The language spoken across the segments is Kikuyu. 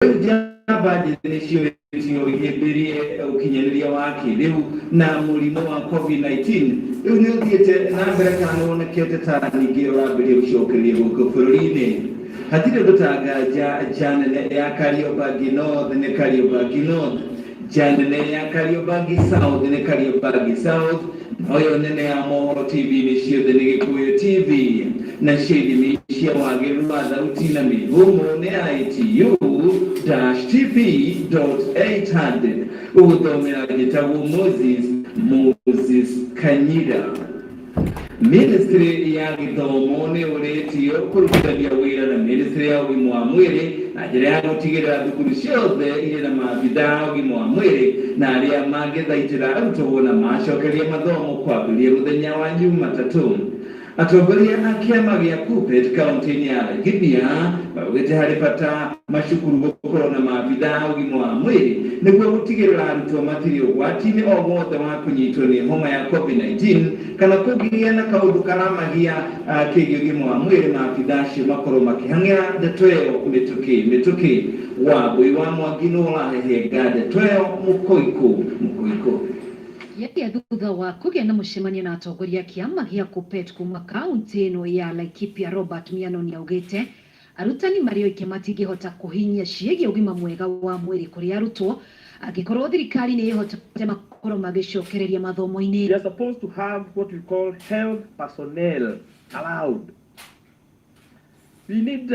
Rĩu njamba njĩthĩ nĩ ciũrĩtio ihĩmbĩrie ũkinyanĩria wa kĩrĩu na mũrimũ wa COVID-19 rĩu nĩ ũthiĩte na mbere kana nĩ wonekete ta ningĩ ũrambĩrĩria gũcokereria gũkũ bũrũri-inĩ. Hatirĩ ũndũ ta nganja nja nene ya Kariobangi North nĩ Kariobangi North, nja nene ya Kariobangi South nĩ Kariobangi South, noyo nene ya Mohoro TV nĩ ciothe nĩ Gĩkũyũ TV, nacio ithimi cia wagĩrĩru wa thauti na mĩhũmũ nĩ ITU dash TP dot 800. Gũgũthomera njĩtagwo Moses Moses Kanyira. Ministry ya gĩthomo nĩ ũrĩtio kũrutithania wĩra na Ministry ya ũgima wa mwĩrĩ na njĩra ya gũtigĩrĩra thukuru ciothe irĩ na maabitha a ũgima wa mwĩrĩ na arĩa mangĩthaitĩra arutwo wona macokeria mathomo kwambĩrĩria mũthenya wa Jumatatũ. Atongoria a kĩama gĩa KUPPET kaunti-inĩ ya Laikipia maugĩte harĩ bata macukuru gũkorwo na maabitha a ũgima wa mwĩrĩ nĩguo gũtigĩrĩra arutwo matirĩ ũgwati-inĩ o wothe wa kũnyitwo nĩ homa ya COVID-19 kana kũngĩgĩa na kaũndũ karamagia kĩgiĩ ũgima wa mwĩrĩ, maabitha acio makorwo makĩhang'ĩra ndeto ĩyo mĩtũkĩ mĩtũkĩ. Wambui wa Mwangi nĩwe ũrahehenga ndeto ĩyo mũkoikũ mũkoikũ. Yaria thutha wa kũgĩa na mũcemanio na atongoria a kĩama gĩa KUPPET kuma kaunti ĩno ya Laikipia Robert Miano nĩaugĩte arutani marĩ oike matingĩhota kũhinyia ciĩgiĩ ũgima mwega wa mwĩrĩ kũrĩ arutwo angĩkorwo thirikari nĩ ĩhotete makorwo magĩcokereria mathomo-inĩ. We are supposed to have what we call health personnel allowed. We need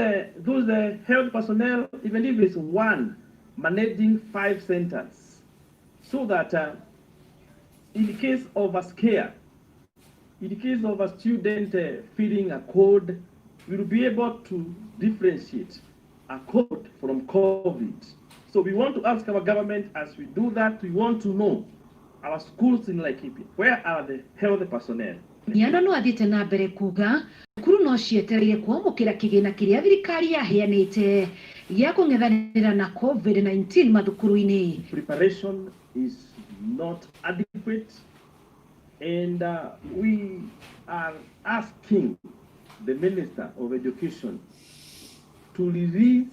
those health personnel, even if it's one, managing 5 centers, so that in case of a scare, in case of a student feeling a cold, we will be able to differentiate a cold from COVID. So we want to ask our government, as we do that, we want to know our schools in Laikipia, where are the health personnel? Miano no athiĩte na mbere kuga thukuru no cietereire kwamũkĩra kĩgĩna kĩrĩa thirikari yaheanĩte gĩa kũng'ethanĩra na COVID-19 mathukuru-inĩ. Preparation is not adequate, and we are asking the Minister of Education to release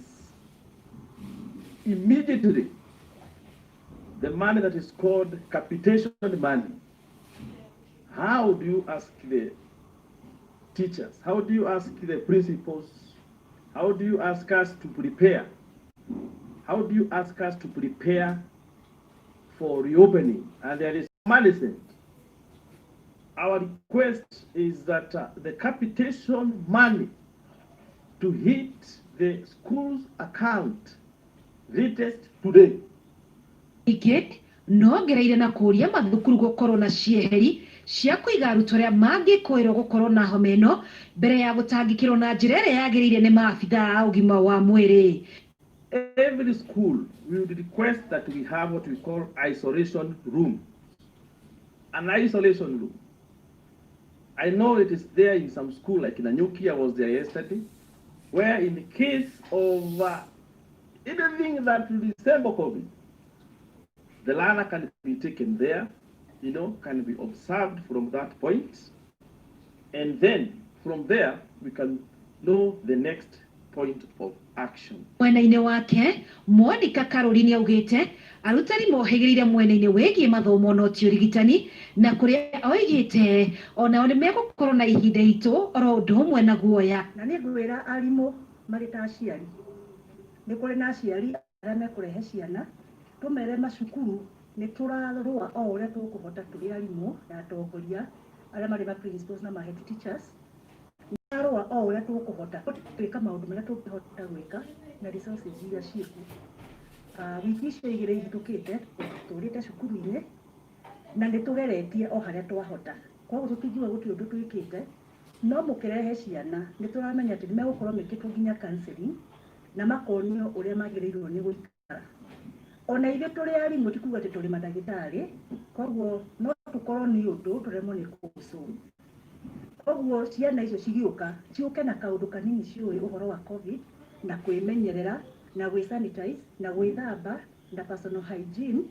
immediately the money that is called capitation money. How do you ask the teachers? How do you ask the principals? How do you ask us to prepare? How do you ask us to prepare for reopening? And there is money sent. Our request is that the capitation money to hit the school's account latest today. Ningĩ nongereire na kũũria mathukuru gũkorwo na cieheri cia kũiga arutwo arĩa mangĩkũĩrwo gũkorwo na homa ĩno mbere ya gũtangĩkĩrwo na njĩra ĩrĩa yagĩrĩire nĩ maabitha a ũgima wa mwĩrĩ. Every school, we would request that we have what we call isolation room. An isolation room. I know it is there in some school, like in Nanyuki, I was there yesterday, where in the case of anything that will resemble COVID, the learner can be taken there, can be observed from that point, and then from there, we can know the next point of action. Mwena-inĩ wake Monica Karuri nĩ augĩte arutani mohĩgĩrĩire mwena-inĩ wĩgiĩ mathomo no ti ũrigitani, na kũrĩa oigĩte onao nĩ megũkorwo na ihinda itũ oro ũndũ ũmwe na guoya. Na nĩ ngwĩra arimũ marĩ ta aciari, nĩ kũrĩ na aciari arĩa mekũrehe ciana, tũmere macukuru nĩ tũrarũa o ũrĩa tũkũhota tũrĩ arimũ na atongoria arĩa marĩ ma principals na ma head teachers, tũrarũa o ũrĩa tũkũhota twĩka maũndũ marĩa tũngĩhota gwĩka na resources iria ciĩkuo. Wiki icio igĩrĩ ihĩtũkĩte tũrĩte cukuru-inĩ na nĩ tũgeretie o harĩa twahota, koguo tũtingiuga gũtirĩ ũndũ twĩkĩte, no mũkĩrehe ciana nĩ tũramenya atĩ nĩ megũkorwo mekĩtwo nginya counseling na makonio ũrĩa magĩrĩirwo nĩ gũikara. Ona ithuĩ tũrĩ arimũ ti kuga atĩ tũrĩ mandagĩtarĩ, koguo no tũkorwo nĩ ũndũ tũremwo nĩ kũũsolve. Koguo ciana icio cigĩũka ciũke na kaũndũ kanini ciũĩ ũhoro wa COVID na kwĩmenyerera na gwĩ sanitize na gwĩthamba na personal hygiene,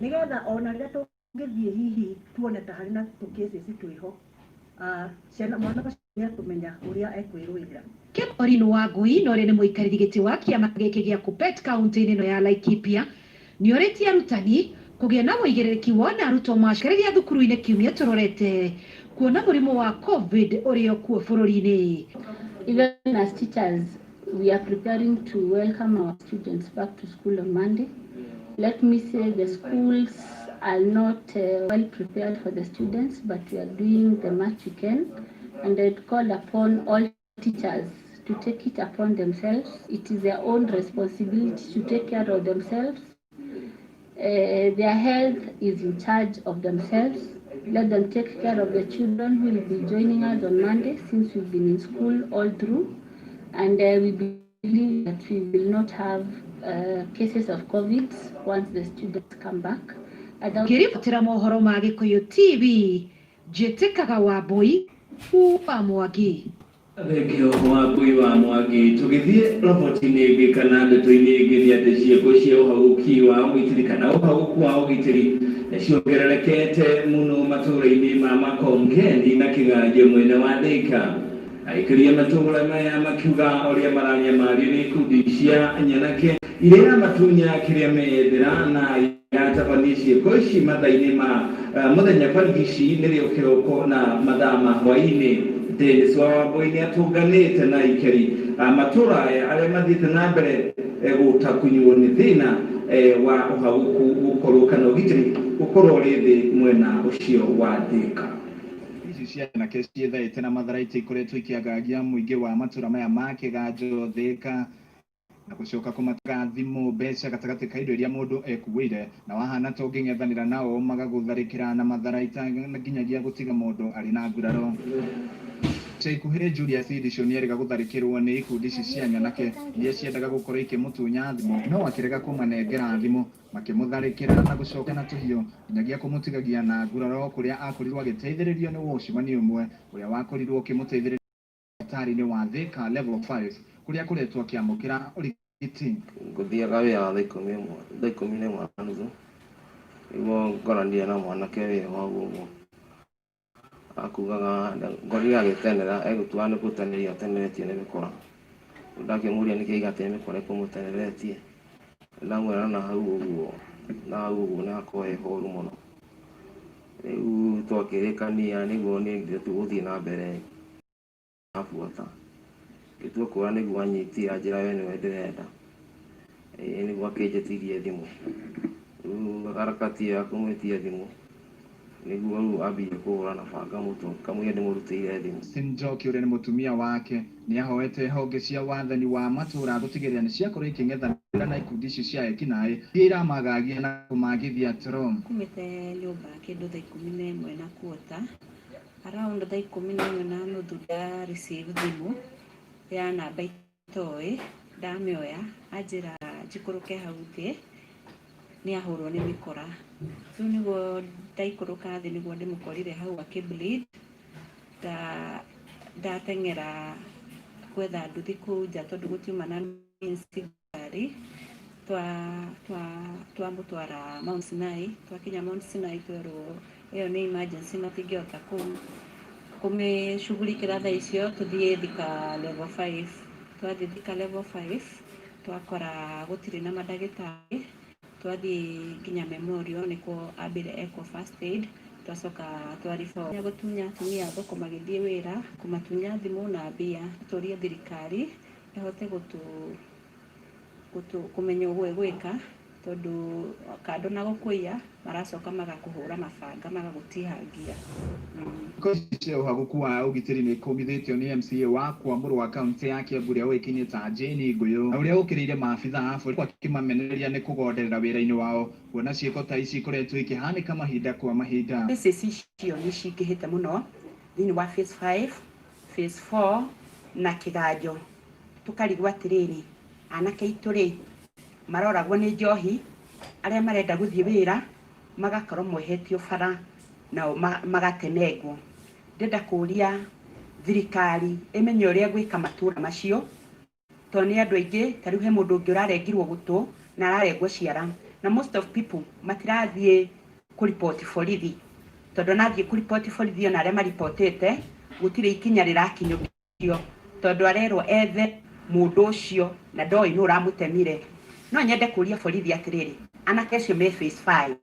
nĩgetha ona rĩrĩa tũngĩthiĩ hihi tuone ta harĩ na tũ cases twĩho, ciana mwana ũcio nĩ ekũmenya ũrĩa ekwĩrũĩrĩra. Maureen Wangui na ũrĩa nĩ mũikarĩri gĩtĩ wa kĩama gĩkĩ gĩa Kuppet kaunti-inĩ ĩno ya Laikipia nĩorĩtie arutani kũgĩa na ũigĩrĩrĩki wona arutwo macokereria thukuru-inĩ kiumia tũrorete kuona mũrimũ wa COVID ũrĩ o kuo bũrũri-inĩ. Even as teachers, we are preparing to welcome our students back to school on Monday. Let me say the schools are not well prepared for the students, but we are doing the much we can. And I'd call upon all teachers to take it upon themselves. It is their own responsibility to take care of themselves. Their health is in charge of themselves. Let them take care of the children who will be joining us on Monday, since we've been in school all through. And we believe that we will not have cases of COVID once the students come back. Otherwise, Ngĩribotera mohoro ma Gĩkũyũ TV, njĩtĩkaga Wambui wa Mwangi. Thengio Wambui wa Mwangi. Tũgĩthiĩ roboti-inĩ ĩngĩ kana ndeto-inĩ ĩngĩ, nĩ atĩ ciĩko cia ũhagũki wa ũgitĩri kana ũhagũku wa ũgitĩri nĩ ciongererekete mũno matũũra-inĩ ma Makongeni na Kĩganjo mwena wa Thĩka. Aikaria matũũra maya makiuga ũrĩa maranyamario nĩ ikundi cia nyanake iria matunya kĩrĩa meyethera na iratabania ciĩko ici mathaa-inĩ ma mũthenya barigici nĩrĩo kĩroko na mathaa ma hwaĩ-inĩ. Dennis wa Wambui nĩ atũnganĩte na aikari a matũũra aya arĩa mathiĩte na mbere gũtakunywo nĩ thĩna wa ũhagũku gũkorwo kana ũgitĩri gũkorwo ũrĩ thĩ mwena ũcio wa Thĩka. Ici cianake ciĩthaĩte na matharaita ikoretwo ikĩangagia mũingĩ wa matũra maya ma Kĩganjo, Thĩka, na gũcoka kũmataga thimũ, mbeca gatagatĩ ka indo iria mũndũ ekuĩire, na wahana ta ũngĩng'ethanĩra nao magagũtharĩkĩra na matharaita nginyagia gũtiga mũndũ arĩ na nguraro. Ica ikuhĩ Julius Idisho nĩerĩga gũtharĩkĩrwo nĩ ikundi ici cia nyanake iria ciendaga gũkorwo ikĩmũtunya thimũ, no akĩrega kũmanengera thimũ, makĩmũtharĩkĩra na gũcoka na tũhiũ nginyagia kũmũtigagia na nguraro, kũrĩa akorirwo agĩteithĩrĩrio nĩ wocimani ũmwe ũrĩa wakorirwo ũkĩmũteithĩrĩria thibitarĩ-inĩ wa Thika Level 5 kũrĩa akoretwo akĩamũkĩra ũrigiti. Ngũthiaga wĩra thaa 11, thaa 11 na nuthu, nĩguo ngoranire na mwanake wĩ hau ũguo akugaga ngorire agĩtenera, egũtuaga nĩ gũtenerio ateneretio nĩ mĩkora. Ndakĩmũria nĩkĩ aiga atĩ nĩ mĩkora ĩkũmũteneretie, ndamwĩra na hau ũguo na hau ũguo nĩ hakoragwo he horu mũno. Rĩu twakĩrĩkania nĩguo niĩ tũgũthiĩ na mbere abuata ngĩtua kũra nĩguo anyitie anjĩra we nĩwe ndĩrenda, ĩĩ nĩguo akĩnjĩtirie thimũ. Rĩu harakati ĩyo ya kũmwĩtia thimũ nĩguo rĩu ambirie kũhũra na banga mũtwe kamũira ndĩmũrutĩire thimũ. Njoki ũrĩa nĩ mũtumia wake nĩ ahoete honge cia wathani wa matũra gũtigĩrĩra nĩ ciakorwo ikĩng'ethanĩra na ikundi ici cia ekinaĩ iria iramagagia na kũmagithia toro. Kumĩte nyũmba kĩndũ thaa 11:15, around thaa 11:30 nda receive thimũ ya namba itoĩ. Ndamĩoya anjĩra njikũrũke hau thĩ, nĩ ahũrwo nĩ mĩkora. Rĩu nĩguo ndaikũrũka thĩ nĩguo ndĩmũkorire hau akĩ bleed. Ndateng'era gwetha nduthi kũu nja tondũ gũtiuma na means ngari. Twamũtwara Mount Sinai. Twakinya Mount Sinai twerwo ĩyo nĩ emergency, matingĩhota kũmĩshughulikĩra thaa icio, tũthiĩ Thika Level 5. Twathiĩ Thika Level 5 twakora gũtirĩ na mandagĩtarĩ. Twathiĩ nginya Memorial nĩkuo ambire ekwo first aid, twacoka twa gũtunya atumia a thoko magĩthiĩ wĩra, kũmatunya thimũ na mbia. Tũrie thirikari ĩhote gũtũ kũmenya ũguo ĩgwĩka, tondũ kando na gũkũiya maracoka magakũhũra mabanga magagũtihangia. Cia ũhagũku wa ũgitĩri nĩ kũmithĩtio nĩ MCA wa Kwamũrwo wa kaunti ya Kiambu ũrĩa ũĩkaine ta Jane Ngũyũ, na ũrĩa ũkĩrĩire maabitha a borithi akĩmamenereria nĩ kũgonderera wĩra-inĩ wao, kuona ciĩko ta ici ikoretwo ikĩhanĩka mahinda kwa mahinda. Cases icio nĩ cingĩhĩte mũno thĩinĩ wa phase 5, phase 4 na Kĩganjo. Tũkarigwo atĩrĩrĩ, anake aitũ rĩ maroragwo nĩ njohi, arĩa marenda gũthiĩ wĩra magakorwo mohetio bara nao magatemengwo. Ndĩrenda kũria thirikari ĩmenye ũrĩa ĩgwĩka matũra macio, tondũ nĩ andũ aingĩ. Ta rĩu he mũndũ ũngĩ ũrarengirwo gũtũ na ararengwo ciara, na most of people matirathiĩ kũriboti borithi, tondũ onathiĩ kũriboti borithi, ona arĩa maribotĩte gũtirĩ ikinya rĩrakinyũkio. Tondũ arerwo ethe mũndũ ũcio na ndoĩ nũ ũramũtemire. No nyende kũria borithi atĩrĩrĩ, anake acio me phase 5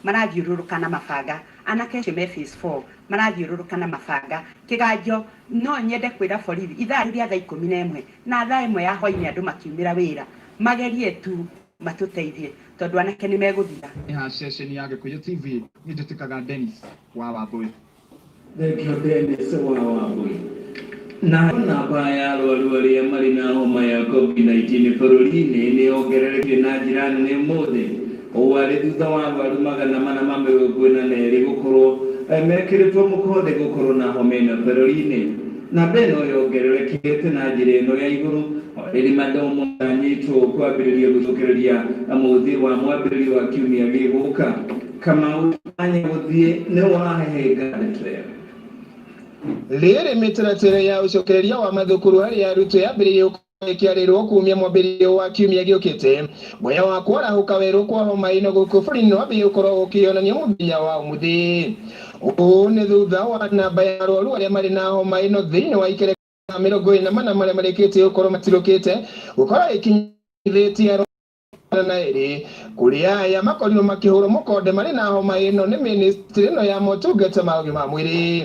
marathiũrũrũka na mabanga, anake acio me phase 4 marathiũrũrũka na mabanga Kĩganjo. No nyende kwĩra borithi ithaa rĩu rĩa thaa 11 na thaa 1 ya hwainĩ andũ makiumĩra wĩra, magerie tu matũteithie tondũ anake nĩ megũthira. Ha ceceni ya Gĩkũyũ TV, niĩ njĩtĩkaga Dennis wa Wambũi. Thengiũ Dennis wa Wambũi. Na namba ya arwaru arĩa marĩ na homa ya COVID-19 bũrũri-inĩ nĩ yongererekire na njĩra nene ũmũthĩ. Ũũ arĩ thutha wa arwaru 442 gũkorwo mekĩrĩtwo mũkonde gũkorwo na homa ĩno bũrũri-inĩ. Namba ĩno yongererekete na njĩra ĩno ya igũrũ o rĩrĩ mathomo matanyĩtwo kwambĩrĩria gũcokereria mũthĩ wa mwambĩrĩrio wa kiumia gĩgũka. Kamau Anyagũthiĩ nĩ wahehenga ndeto ĩyo. Rĩrĩ mĩtaratara ya ũcokereria wa mathukuru harĩ arutwo yambĩrĩirie gũkorwo ĩkĩarĩrwo kumia mwambĩrĩrio wa kiumia gĩũkĩte. Guoya wa kwarahũka werũ kwa homa ĩno gũkũ bũrũri-inĩ wambĩrĩirie gũkorwo ũkĩonania mũthenya wa ũmũthĩ. Ũũ nĩ thutha wa namba ya arwaru arĩa marĩ na homa ĩno thĩinĩ wa ikereka 44 marĩa marĩkĩtie gũkorwo matirũkĩte gũkorwo ĩkinyithĩtie 200, kũrĩa aya makorirwo makĩhũrwo mũkonde marĩ na homa ĩno nĩ ministry ĩno ya motungata ma ũgima wa mwĩrĩ.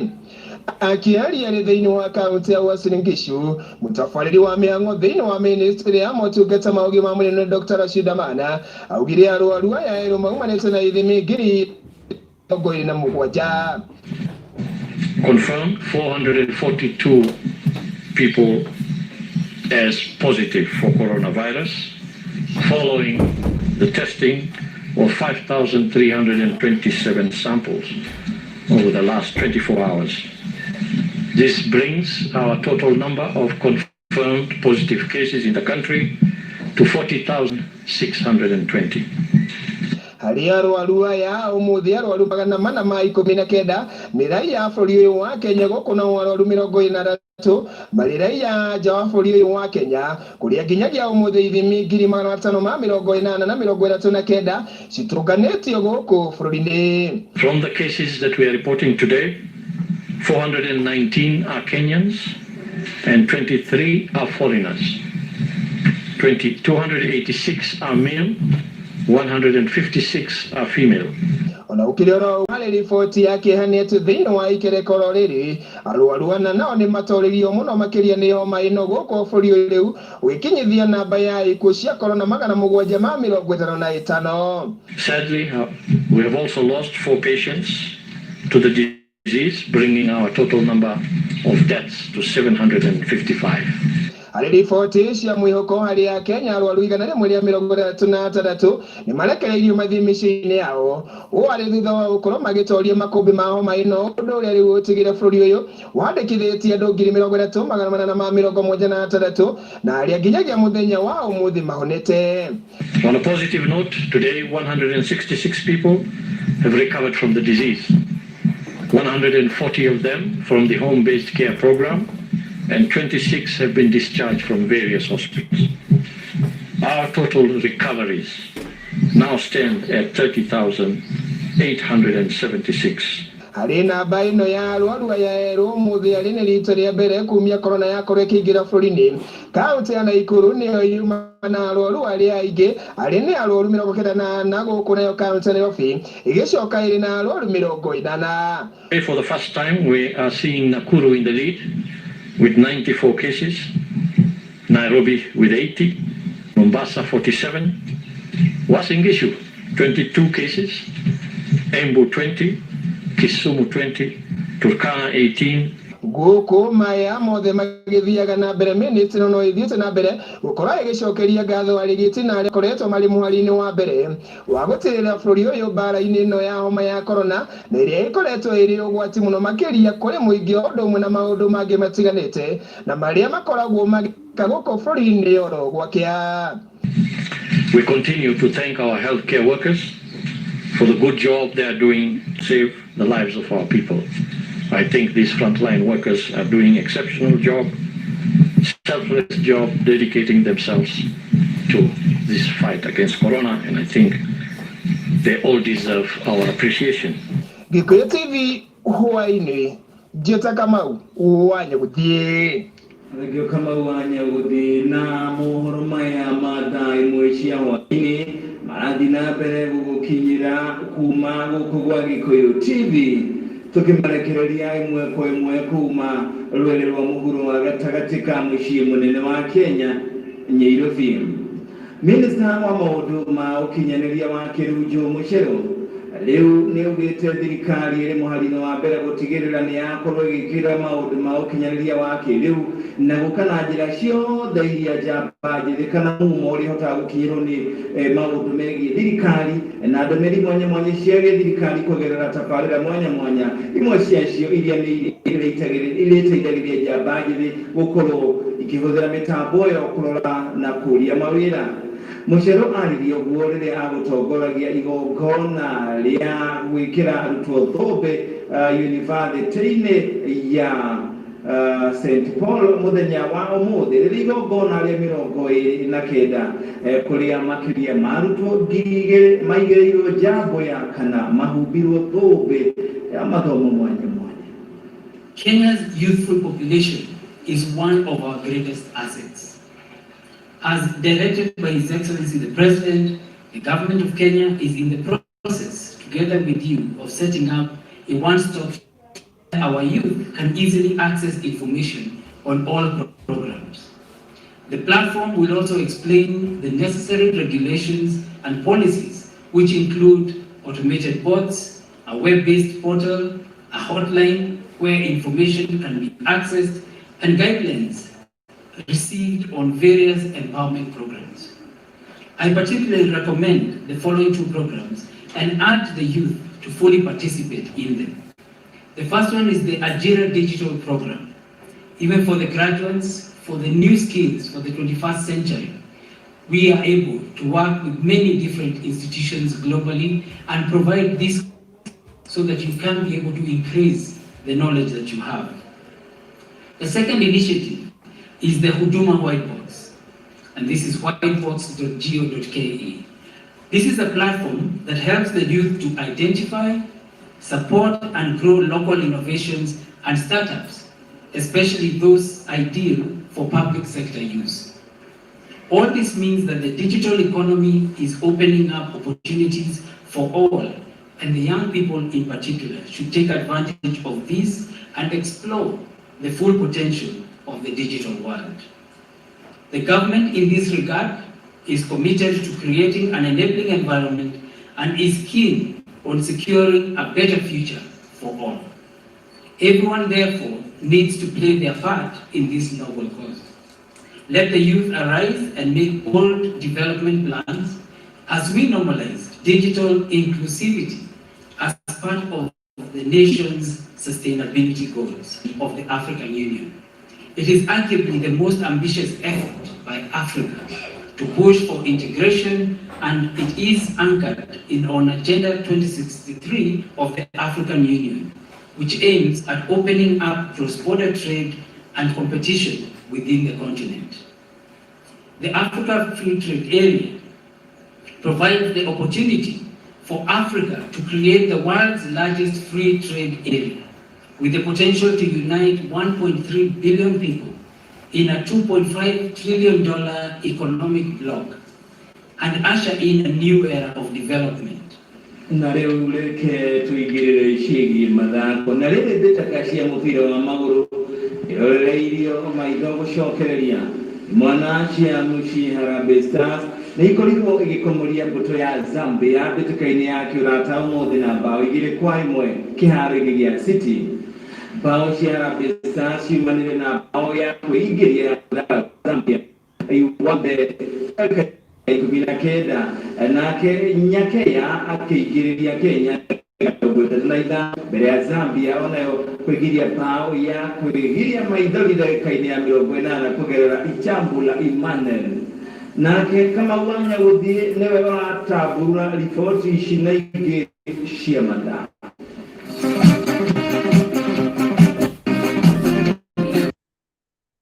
Akĩaria arĩ thĩinĩ wa kaunti ya Uasin Gishu, mũtabarĩri wa mĩhang'o thĩinĩ wa ministry ya motungata ma ũgima wa mwĩrĩ nĩ Dr. Rashid Amana augire arwaru aya erũ maumanĩte na ithimi 27,000. Confirmed 442 people as positive for coronavirus following the testing of 5,327 samples over the last 24 hours. This brings our total number of confirmed positive cases in the country to 40,620. Harĩ arwaru aya ũmũthĩ, arwaru 419 nĩ raia a bũrũri ũyũ wa Kenya, gũkũ nao arwaru 43 marĩ raia a nja wa bũrũri ũyũ wa Kenya, kũrĩa nginyagia ũmũthĩ ithimi 5839 citũnganĩtio gũkũ bũrũri-inĩ. From the cases that we are reporting today, 419 are Kenyans and 23 are foreigners. 20, 286 are male, 156 are female. Ona gũkĩrĩ oro harĩ riboti ya kĩeha nĩ atĩ thĩinĩ wa ikereko rĩrĩ arwaru ana nao nĩ matoririo mũno makĩria nĩ homa ĩno gũkũ bũrũri ũyũ, rĩu ũgĩkinyithia namba ya ikuũ cia korona 755. Sadly, we have also lost four patients to the disease, bringing our total number of deaths to 755. Harĩ riboti cia mwĩhoko harĩ Akenya, arwaru 136 nĩ marekereirio mathiĩ mĩciĩ-inĩ yao, ũũ arĩ thutha wa gũkorwo magĩtoria makũmbĩ ma homa ĩno, ũndũ ũrĩa rĩu ũtigire bũrũri ũyũ wandĩkithĩtie andũ 30,876 na arĩa nginyagia mũthenya wa ũmũthĩ mahonete. On a positive note, today 166 people have recovered from the disease. 140 of them from the home-based care program and 26 have been discharged from various hospitals. Our total recoveries now stand at 30,876. Harĩ namba ĩno ya arwaru aya erũ ũmũthĩ, arĩ nĩ rita rĩa mbere kumia korona yakorwo ĩkĩingĩra bũrũri-inĩ. Kaũntĩ ya Naikuru nĩyo yuma na arwaru arĩa aingĩ, arĩ nĩ arwaru 94, gũkũ nayo kaũntĩ ya Nairobi ĩgĩcoka ĩrĩ na arwaru 80. For the first time, we are seeing Nakuru in the lead with 94 cases, Nairobi with 80, Mombasa 47, Uasin Gishu 22 cases, Embu 20, Kisumu 20, Turkana 18, Gũkũ maya mothe magĩthiaga na mbere, ministry no ĩthiĩte na mbere gũkorwo ĩgĩcokeria ngatho arigiti na arĩa koretwo marĩ mũhari-inĩ wa mbere wa gũtirĩra bũrũri ũyũ mbara-inĩ ĩno ya homa ya korona, na ĩrĩa ĩkoretwo ĩrĩ ũgwati mũno makĩria kũrĩ mũingĩ, o ũndũ ũmwe na maũndũ mangĩ matiganĩte na marĩa makoragwo magĩka gũkũ bũrũri-inĩ oro gwakĩa. We continue to thank our healthcare workers for the good job they are doing to save the lives of our people. I think these frontline workers are doing exceptional job, selfless job, dedicating themselves to this fight against corona, and I think they all deserve our appreciation. Gĩkũyũ TV hwaĩ-inĩ, njĩta Kamau wa Nyagũthiĩ. Thengio Kamau wa Nyagũthi na mohoro maya ma thaa 1 cia hwaĩ-inĩ marathiĩ na mbere gũgũkinyĩra kuma gũkũ gwa Gĩkũyũ TV, tũkĩmarekereria ĩmwe kwa ĩmwe kuma rwere rwa mũhuro wa gatagatĩ ka mũciĩ mũnene wa Kenya, Nyairobi. Minista wa maũndũ ma ũkinyanĩria wa kĩrĩu Joe Mucheru rĩu nĩ augĩte thirikari ĩrĩ mũhari-inĩ wa mbere gũtigĩrĩra nĩ yakorwo ĩgĩkĩra maũndũ ma ũkinyanĩria wa kĩrĩu na gũka na njĩra ciothe iria njamba njĩthĩ kana mumo ũrĩa ũhotaga gũkinyĩrwo nĩ maũndũ megiĩ thirikari na ndũmĩrĩri mwanya mwanya cia gĩthirikari kũgerera tabarĩra mwanya mwanya, imwe ciacio iria nĩ iria iteithagĩrĩria njamba njĩthĩ gũkorwo ikĩhũthĩra mĩtambo ĩyo kũrora na kũria mawĩra. Mucheru aririe ũguo rĩrĩa agũtongoragia igongona rĩa gwĩkĩra arutwo thũmbĩ yunivasĩtĩ-inĩ ya St Paul mũthenya wa ũmũthĩ, rĩrĩ igongona rĩa 29, kũrĩa makĩria ma arutwo 2000 maigĩrĩirwo njambo ya kana mahumbirwo thũmbĩ ya mathomo mwanya mwanya. Kenya's youthful population is one of our greatest assets. As directed by His Excellency the President, the government of Kenya is in the process, together with you, of setting up a one-stop shop our youth can easily access information on all programs. The platform will also explain the necessary regulations and policies, which include automated bots, a web-based portal, a hotline where information can be accessed, and guidelines received on various empowerment programs. I particularly recommend the following two programs and urge the youth to fully participate in them. The first one is the Ajira Digital Program. Even for the graduates, for the new skills for the 21st century, we are able to work with many different institutions globally and provide this so that you can be able to increase the knowledge that you have. The second initiative is the Huduma White Box, and this is whitebox.go.ke. This is a platform that helps the youth to identify, support, and grow local innovations and startups, especially those ideal for public sector use. All this means that the digital economy is opening up opportunities for all, and the young people in particular should take advantage of this and explore the full potential of the digital world. The government in this regard is committed to creating an enabling environment and is keen on securing a better future for all. Everyone, therefore, needs to play their part in this noble cause. Let the youth arise and make bold development plans as we normalize digital inclusivity as part of the nation's sustainability goals of the African Union. It is arguably the most ambitious effort by Africa to push for integration, and it is anchored in on Agenda 2063 of the African Union, which aims at opening up cross-border trade and competition within the continent. The Africa Free Trade Area provides the opportunity for Africa to create the world's largest free trade area, with the potential to unite 1.3 billion people in a $2.5 trillion economic bloc and usher in a new era of development. Na rĩu reke tũingĩrĩre ciĩgiĩ mathako, na rĩrĩ mbĩtĩka cia mũbira wa magũrũ ĩrorereirio maitho gũcokereria. Mwana cia mũciĩ Harambee Stars nĩ ikorirwo ĩgĩkomoria mbũtũ ya Zambia mbĩtĩka-inĩ ya kĩũrata ũmũthĩ na bao 2-1 kĩharo-inĩ gĩa City. Bao cia Harambee Stars ciumanire na bao ya kwĩingĩria ya Zambia Iwambe 19, nake Nyakeya akĩingĩrĩria Kenya 35 mbere ya Zambia onayo kũingĩria bao ya kwĩgiria maithori ndagĩka-inĩ ya 80 kũgerera Ichambula Emmanuel. Nake Kamau wa Nyagũthiĩ nĩwe ũratamburũra riboti ici na ingĩ cia mathaa.